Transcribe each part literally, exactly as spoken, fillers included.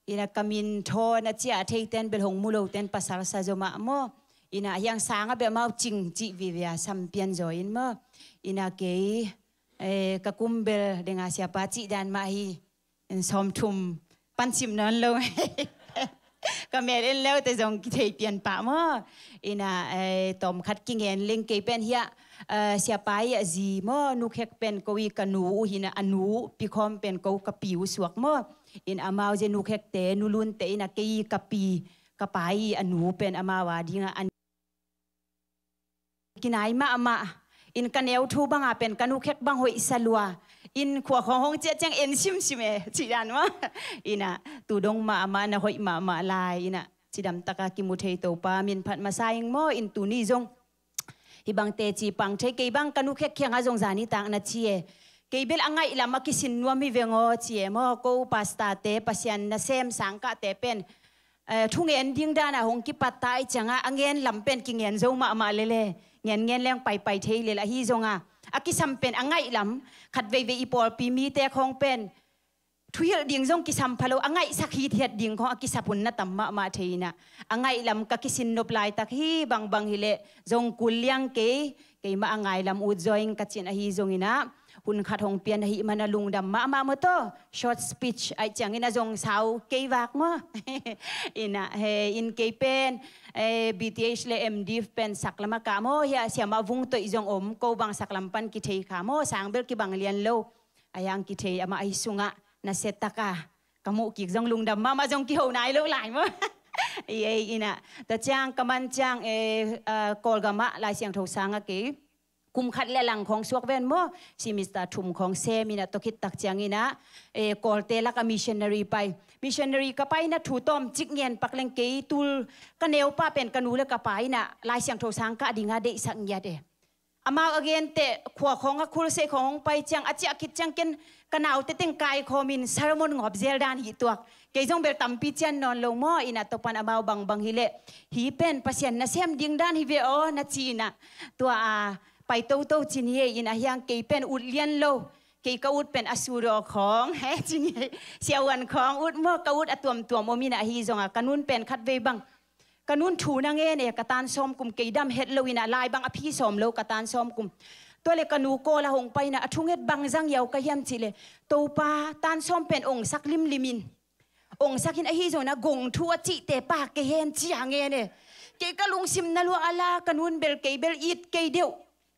Ina ka min thawn a ciah a theiten bel hong mu loten pasal sa zaw mah maw. Ina hiang sanga bel amau Cing cih vivia sampian zaw in maw. Ina kei eh, ka kum bel denga siapa cih dan mah hi. In sawmthum pan sim nawn lo. Ka mel en leute zong kithei pian pah maw. Ina eh, tawmkhat kingen leng kei pen hiah eh, siapa i a zi maw, nukhek pen ko i ka nu uh hina, a nu uh pikhawm pen ko ka pi uh suak maw. In amau ze nukhekte nulunte ina kei i ka pi ka pa i a nu pen amau a dinga an kinai mahmah. In ka neu thu banga pen ka nukhek bang hoih sa lua. In khua khawng hong ciah ciang en simsim e cih dan maw. Ina tu dong mahmah na hoih mahmah lai ina cidamtaka kimu thei Topa min phat masa ing maw. In tuni zong hih bang teci pang thei kei bang ka nukhek kianga zong zani tak na ci e. Kei bel a ngaihlam a kisin nuam hi veng aw ci e maw. Ko pastate Pasian nasem sangkahte pen eh, thungen ding dana hong kipat ta i cianga a ngen lam pen kingen zo mahmah lele. Ngen ngen leng paipai thei lel ahi zonga a kisam pen a ngaihlam khat veivei i pawlpi mite khawng pen thuhilh ding zong kisam pha lo, a ngaihsak hithiat ding khawng a kisap hun na tam mahmah thei ina a ngaihlam ka kisin nop laitak hi bangbang hileh zong kul liang kei. Keimah a ngailam ut zaw ing ka cin ahi zongin ah hun khat hong pian ahih man a lungdam mahmah maw taw. Short speech aih ciangin a zong sau kei vak maw. Ina he in kei pen eh, B T H le M Div pen saklam a kah maw. Hiah siamah vung toih zong om ko bang saklam pan kithei kha maw. Sang bel kibang lian lo. A hiang kithei amah ahi sungah na setaka ka muh kik zong lungdam mahmah zong kiho nai lo lai maw. I ei ina ta ciang ka man ciang eh, ah, Kawlgamah Lai Siangtho sanga kei kum khat le lang khawng suak ven maw. Semester thum khawng sem ina tawkhit tak ciang ina eh, Kawlte laka missionary pai. Missionary ka pai ina thu tawm cik ngen pak leng kei tul ka neupa pen ka nu le ka pa ina Lai Siangtho sang kah dinga deihsak ngiat e. Amau a gente khua khawng a khulsei khawng hong pai ciang a ciah khit ciang ken ka naute teng kaikhawmin sermon ngawp zel dan hi tuak. Kei zong bel tampi cian nawn lo maw. Ina topan amau bangbang hileh hi pen Pasian nasem ding dan hi ve aw na ci ina tua a pai toto cin hi ei. Ina hiang kei pen ut lian lo. Kei ka ut pen a sudaw khawng he cin hi ei. Siahuan khawng ut maw ka ut a tuamtuam om ina ahi zonga ka nun pen khat vei bang ka nun thu na ngen e. Ka tan sawm kum kei dam het lo ina lai bang a phi sawm lo ka tan sawm kum. Tua le ka nu Kawla hong pai ina a thunget bang zang yau ka hiam cih le Topa tan sawm pen ongsak limlimin ongsak in ahi zongin a gong thu a cihte pa kei hen cia ngen e. Kei ka lungsim na lua a la ka nun bel kei bel it kei deuh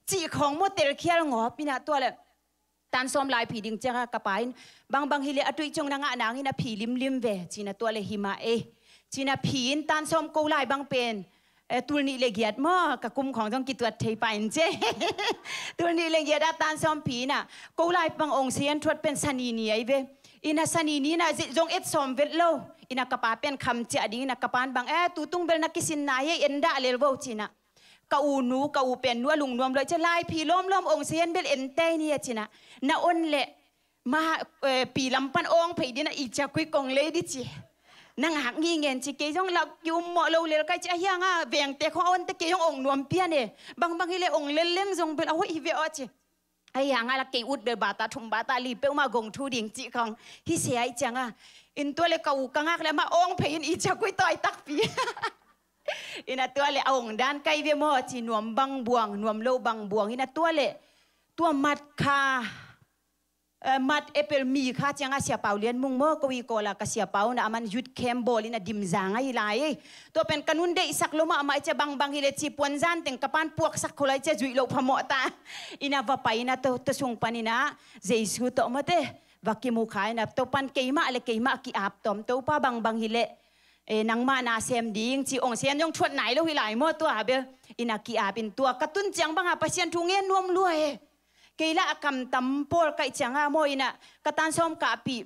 cih khawng maw telkhial ngawp ina tua le tan sawm lai phi ding cianga ka pa in bangbang hileh a tuih ciang na ngah nangin a phi limlim ve cina tua le himah e. Cina phi in tan sawm ko lai bang pen eh, tul nih le giat maw ka kum khawng zong kituat thei pa in ce. Tul nih le giat a tan sawm phi ina ko lai bang ong sian thuat pen sanini ai ve. Ina sanini ina zong et sawm vet lo. Ina ka pa pen kham ciah ding ina ka pan bang eh, tutung bel na kisin nai ei en dah lel vo cina. Ka u nu ka u pen nu a lungnuam luai cia lai phi lawmlawm ong sian bel en tei ni a cina na on le ma eh, pi lam pan awng phei dina i cia kui kong lei di ci. Na ngak ngi ngen ci kei zong lak ki um mawh lo lel kai ci a hianga vengte khong a onte kei zong ong nuam pian e. Bangbang hileh ong lel leng zong bel a hoih hi ve aw ci. A hianga lak kei ut bel bata thum bata li peuhmah gong thu ding ci khong hi se ai cianga. In tua le ka u ka ngak le ma awng phei in i cia kui tawi takpi. Ina tua le a ong dan kai ve maw ci nuam bang buang nuam lo bang buang ina tua le tua mat kha eh, mat April mi kha cianga siapau lian mung maw ko i Kawla ka siapau na aman youth camp bawl ina dimzang ahi lai. Tua pen ka nun deihsak lo mahmah i cia bangbang hileh ci puanzan teng ka pan puaksak kho lai cia zuih loh phamawh ta. Ina va pai ina to, to sung pan ina Jesu tawh mawte va kimu kha ina to pan keimah le keimah ki-ap tawm Topa bangbang hileh eh, nangmah na sem ding ci ong sian zong thuat nai lo hi lai maw tua bel. Ina ki-ap in tua ka tun ciang banga Pasian thu ngen nuam lua e. Kei lah a kam tam pawl kaih cianga maw ina ka tan sawm kahpih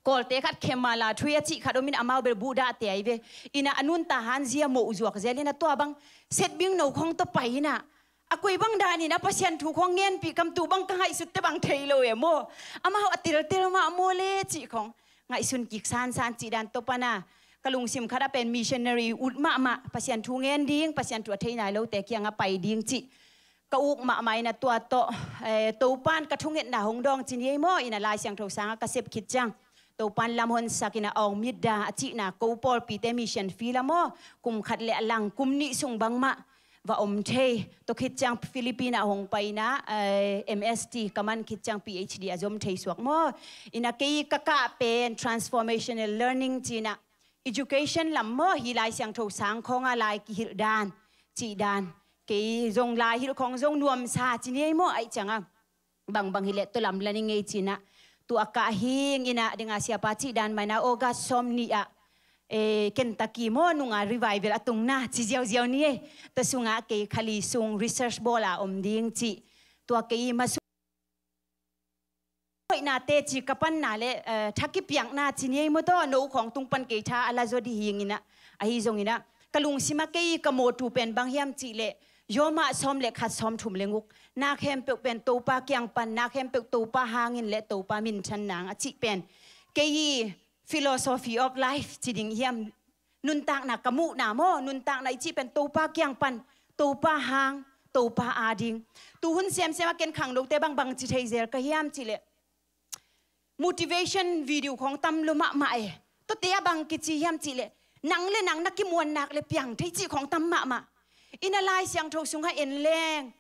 Kawlte khat khemala thui a cih khat om in amau bel buhdahte ai ve. Ina a nunta hanzia moh zuak zel ina tua bang setbing no khong tawh pai ina a koi bang danin a Pasian thu khong ngenpih kam tu bang ka ngaihsutte bang thei lo e maw. Amau a teltel mah maw le cih khong ngaihsun kik sansan cih dan tawh pana ka lungsim khat a pen missionary ut mahmah Pasian thu ngen ding Pasian thu a thei nai lote kianga pai ding cih ka uk mahmah ina tua tawh eh, Topan ka thungetna hong dawng cin hi ei maw ina Lai Siangtho sanga ka sep khit ciang Topan lam honsak in a awng mitda a cihna ko pawlpite mission field ah maw, kum khat le a lang kum nih sung bangmah va om thei. Tua khit ciang Philippines ah hong pai in a, eh, M S T ka man khit ciang P H D a zom thei suak maw. In a kei ka kah pen transformational learning ci in a, education lam maw, hih Lai Siangtho sang khawng a lai kihilh dan, cih dan. Kei zong lai hilh khawng zong nuamsa ci ni ei maw, ahih ciang a bangbang hileh tua lam la ning ei ci in a, tua kah hing in a, ding a siapa cih dan mah in a August sawm nih ah, eh, Kentucky maw nung a revival a tungna ci ziauziau ni ei. Tua sung ah kei kha li sung research bawl a om ding cih. Tua kei ma sung hoihnate ci ka panna le, eh, tha kipiakna ci ni ei maw, tua no khawng tung pan kei tha a la zaw dih hing in a, ahi zong in a, ka lungsim ah kei ka mawtu pen bang hiam cih leh, Rom ah sawm le khat sawm thum le guk, na khempeuh pen Topa kiang pan, na khempeuh Topa hangin le Topa minthan nang a cih pen kei philosophy of life ci ding hiam, nuntakna ka muhna maw, nuntakna i cih pen Topa kiang pan, Topa hang, Topa ading. Tu hun semsem ah ken khangnote bangbang ci thei zel ka hiam cih leh, motivation video khawng tam lua mahmah e. Tuate ah bang kici hiam cih leh, nang le nang na kimuan nak le piang thei cih khawng tam mahmah. In a Lai Siangtho sung ah en leng,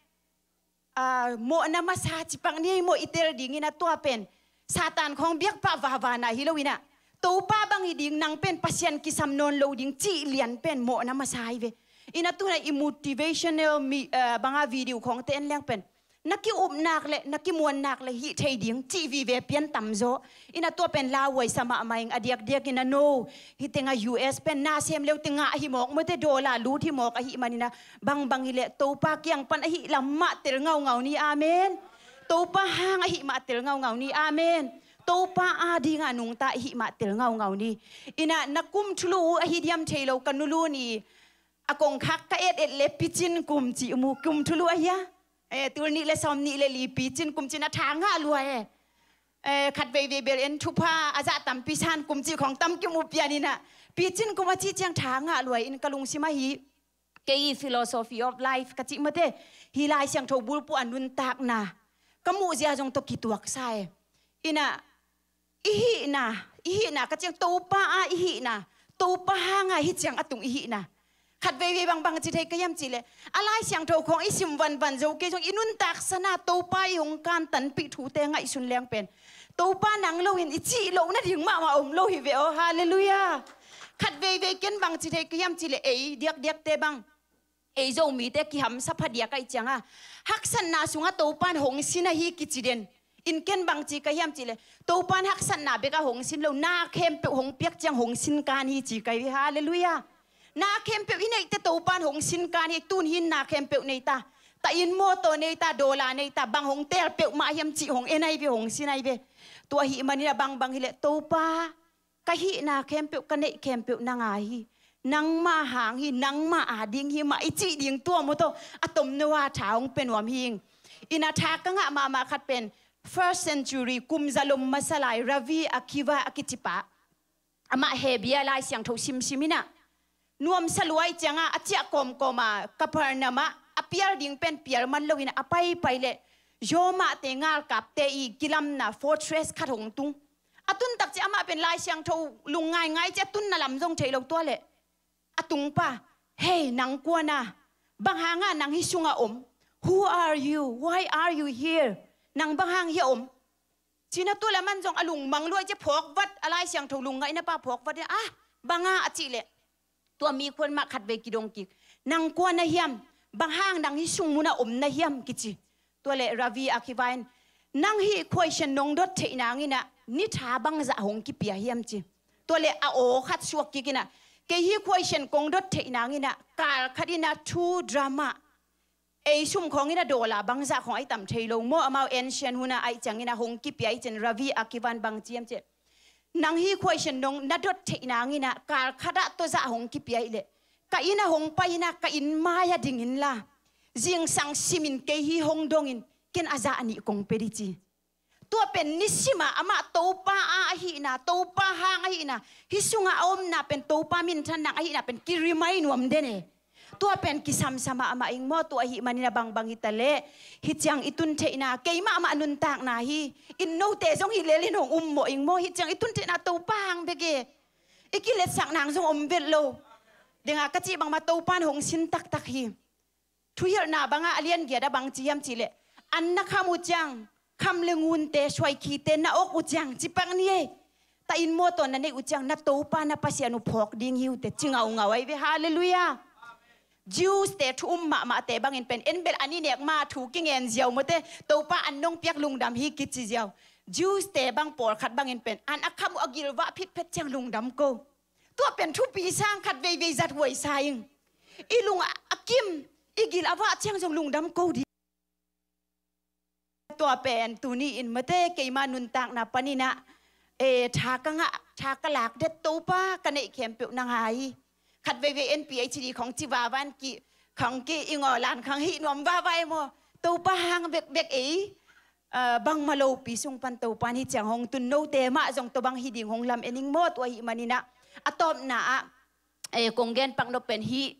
ah, mawhna masa ci pak ni ei maw, i tel ding in a tua pen Satan khawng biak pah vava na hi lo in a, Topa bang hi ding, nang pen Pasian kisam nawn lo ding cih lian pen mawhna masa hi ve. In a tu in a i motivational mi, ah, bang a video khawngte en leng pen na ki-up nak le na kimuan nak le hih thei ding cih vive pian tam zaw. In a tua pen lauhuai sa mahmah ing, a diakdiak in a no. Hih teng a U S pen na sem leu teng ngah hi mawk maw te, dollar lut hi mawk ahih man in a, bangbang hileh Topa kiang pan ahih lam mah tel ngaungau ni, amen. Topa hang ahih mah tel ngaungau ni, amen. Topa ading a nungta ahih mah tel ngaungau ni. In a na kum thulu uh ahi diam thei lo, ka nulu ni a kongkhak ka et et le picin kum ci mu, kum thulu ahi a. Eh, tul nih le sawm nih le li picin kum ci in a tha ngah lua e. Eh, khat veivei bel en thupha a zah tampi san kum cih khawng tam kimu pian in a, picin kum a cih ciang tha ngah lua e. In ka lungsim ah hih kei philosophy of life ka cih maw te, hih Lai Siangtho bulphuh a nuntakna ka muh zia zong tawh kituak sa e. In a i hihna, i hihna ka ciang Topa a i hihna, Topa hang a hih ciang a tung i hihna. Khat veivei bangbang ci thei ka hiam cih leh, a Lai Siangtho khawng i sim vanvan zo kei zong i nuntak san a Topa i hong kantanpih thute ngaihsun leng pen Topa nang lo in i cih loh nading mahmah om lo hi ve aw, halleluiah. Khat veivei ken bang ci thei ka hiam cih leh, ei diakdiakte bang, ei Zomite kihamsa phadiak ahih ciang a, haksatna sung a Topan hong sin ahi kici den. In ken bang ci ka hiam cih leh, Topan haksatna bek a hong sin lo, na khempeuh hong piak ciang hong sin kan hi ci ka hi ve, halleluiah. Na khempeuh i neihte Topan hong sin kan hi, tun hin na khempeuh nei ta. Ta inn, mawtaw nei ta, dollar nei ta, bang hong teel peuhmah hiam cih hong en ahi ve, hong sin ahi ve. Tua ahih man in a bangbang hileh Topa, ka hihna khempeuh, ka neih khempeuh nang a hi. Nangmah hang hi, nangmah ading hi mah i cih ding tua maw tawh a tomno a tha hong pia nuam hi ing. In a tha ka ngah mahmah khat pen first century, kum zalom masa lai, Ravi Akiva a kici pa. Amah Hebrew Lai Siangtho simsim in a, nuamsa lua ahih ciang a, a ciah kawmkawm a, Capernaum ah a pial ding pen pial man lo in a, a paipai leh Roma-te, ngalkapte i kilamna fortress khat hong tung. A tun tak ciang amah pen Lai Siangtho lung ngaingai ciang a tunna lam zong thei lo, tua leh a tungpa, "Hei, nang kua na? Bang hang a nang hih sungah om? Who are you? Why are you here? Nang bang hang hiah om?" Ci in a, tua leh aman zong a lungmang lua ahih ciang phawk vat, a Lai Siangtho lungngaihna pa phawk vat in a, "Ah, bang a?" a cih leh, tua mi khuan mah khat vei kidong kik. "Nang kua na hiam? Bang hang nang hih sung mun ah om na hiam?" kici. Tua leh Ravi Akiva in, "Nang hih question nong dot theih nang in a, ni tha bangzah hong kipia hiam?" ci. Tua leh a aw khat suak kik in a, "Kei hih question kong dot theih nang in a, kal khat in a two drachma, ei sum khawng in a dollar bangzah khawng ahi tam thei lo maw, amau ancient hun a ahih ciang in a hong kipia ahih ciang." Ravi Akiva in bang ci hiam cih leh, "Nang hih question nong na dot theih nang in a, kal khat ah tua zah hong kipia ahih leh, ka inn ah hong pai in a, ka inn mai ah ding inla, zingsang sim in kei hih hong dong in, ken a zah nih kong pia ding," ci. Tua pen nisim a amah Topa a ahihna, Topa hang ahihna, hih sungah a omna pen Topa minthan nang ahihna pen ki-remind nuam den e. Tua pen kisamsa mahmah ing maw, tua ahih manin a bangbang hi taleh hih ciang i tun theihna, keimah mah nuntakna hi. In note zong hi lel in hong um mawh ing maw, hih ciang i tun theihna Topa hang bek e. I kiletsak nang zong om vet lo. Denga ka cih bangmah Topan hong sin taktak hi. Thuhilhna bangah a lian giat a bang ci hiam cihleh, an na kham uh ciang, kham le ngunte, suaikhite na awk uh ciang, cipak ni ei. Ta in mawtaw na neih uh ciang, na Topa na Pasian uh phawk ding hi uh teh, ci ngaungau ahi ve. Halleluiah. Jews te thu um mahmahte bangin pen, en bel an i nek ma thu kingen ziau maw teh, Topa an nong piak lungdam hi kici ziau. Jews te bang pawlkhat bangin pen, an a kham uh a gilvah phitphet ciang lungdam ko. Tua pen thupi sang khat veivei zat huai sa ing. I lung a, a kim, i gil a vah ciang zong lungdam ko ding. Tua pen tuni in maw teh keima nuntakna panin ah, eh, tha ka ngah, tha ka lak det Topa ka neih khempeuh na ngai hi. Khat veivei en P H D khong ci vava in ki, khong ki i ngaw lan khang hih nuam vava e maw. Topa hang bekbek ei, ah, bangmah lopi sung pan Topan hih ciang hong tun, note mah zong tua bang hi ding hong lam en ing maw, tua ahih manin ah. A tawpna ah, eh, kong gen pak nop pen hih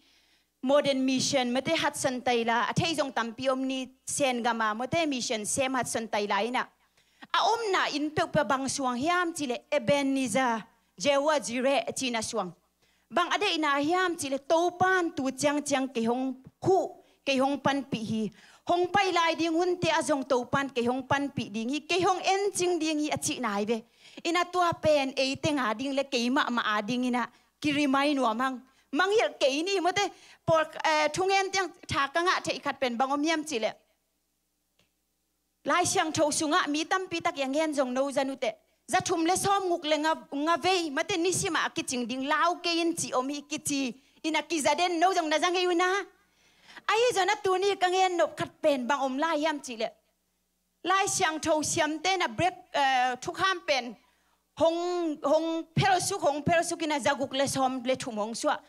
modern mission maw teh Hudson taila, a thei zong tampi om ni, Sen gam a maw teh mission sem Hudson taila in ah. A omna inn peuhpeuh bang suang hiam cihleh Ebenezer, Jehovah Jireh cihna suang. Bang a deihna hiam cihleh Topan tu ciangciang kei hong huh, kei hong panpih hi. Hong pai lai ding hunte ah zong Topan kei hong panpih ding hi, kei hong encing ding hi a cihna hi ve. In ah tua pen ei teng a ding le keimah mah a ding in ah kiremai nuam hang. Mangngilh kei ni maw teh, pawl, eh, thungen tiang tha ka ngah theih khat pen bang om hiam cihleh, Lai Siangtho sungah mi tampi tak i a ngen zong no za uh teh, za thum le sawm nguk le nga, nga vei maw teh nisim ah a kicing ding lau kei in ci om hi kici. In ah kiza den, no zong na za ngei uh na. Ahi zongin ah tuni ka ngen nop khat pen bang om lai hiam cihleh, Lai Siangtho siamte in ah break, eh, thukham pen hong, hong phelsuk, hong phelsuk in ah za guk le sawm le thum hong suah.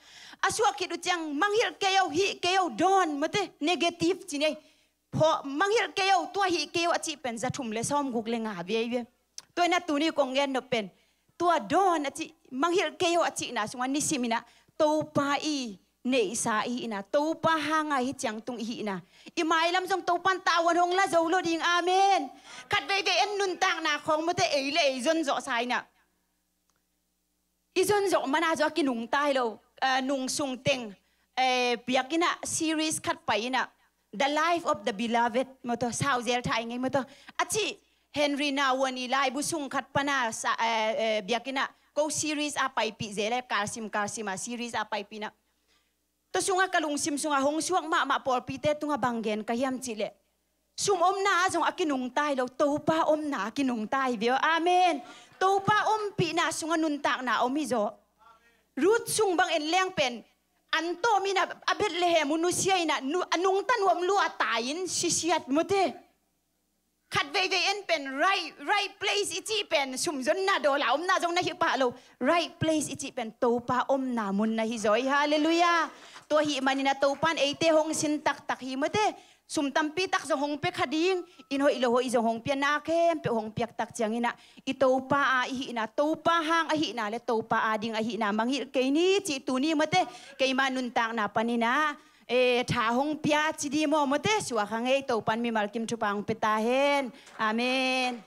A suah khit uh ciang, mangngilh kei o, hih kei o, dawn maw teh, negative ci nei. Phaw, mangngilh kei o, tua hih kei o a cih pen za thum le sawm guk le nga vei ve. Tua in ah tuni kong gen nop pen, tua dawn a cih, mangngilh kei o a cihna sungah nisim in ah Topa i neihsa i hihna, Topa hang a hih ciang tung i hihna, i mailam zong Topan tavuan hong la zo lo ding. Amen. Khat veivei en nuntakna khawng maw teh ei le ei zon zawhsa in ah. I zon zawh man a zong a kinungta hi lo. Ah, nungsung teng, eh, biakinn ah series khat pai in ah, The Life of the Beloved maw teh, sau zel thei ngei maw teh, a cih Henry Nouwen i laibu sung khat pan a sa, eh, eh, biakinn ah ko series a paipih zel e, kalsim kalsim a series a paipih in ah. Tua sungah ka lungsim sungah hong suak mahmah pawlpite tungah bang gen ka hiam cihleh, sum omna ah zong a kinungta hi lo, Topa omna a kinungta hi ve aw. Amen. Topa ompihna sungah nuntakna om hi zaw. Ruth sung bang en leng pen, an tawm in ah, a Bethlehem uh nusia in ah, nu, a nungta nuam lua tai in sisiat maw teh. Khat veivei en pen right, right place i cih pen sumzonna dawla omna zong na hi pah lo. Right place i cih pen Topa omna mun na hi zaw hi. Halleluiah. Tua ahih manin ah Topan eite hong sin taktak hi maw teh. Sum tampi tak zong hong pia kha ding, inn hoih lo hoih zong hong pia, na khempeuh hong piak tak ciangin ah, i Topa a i hihna, Topa hang a hihna le Topa a ding a hihna mangngilh kei ni cih tuni maw teh keima nuntakna panin ah, eh, tha hong pia ci di maw, maw teh, suak hang ei. Topan mimal kim thupha hong pia ta hen. Amen.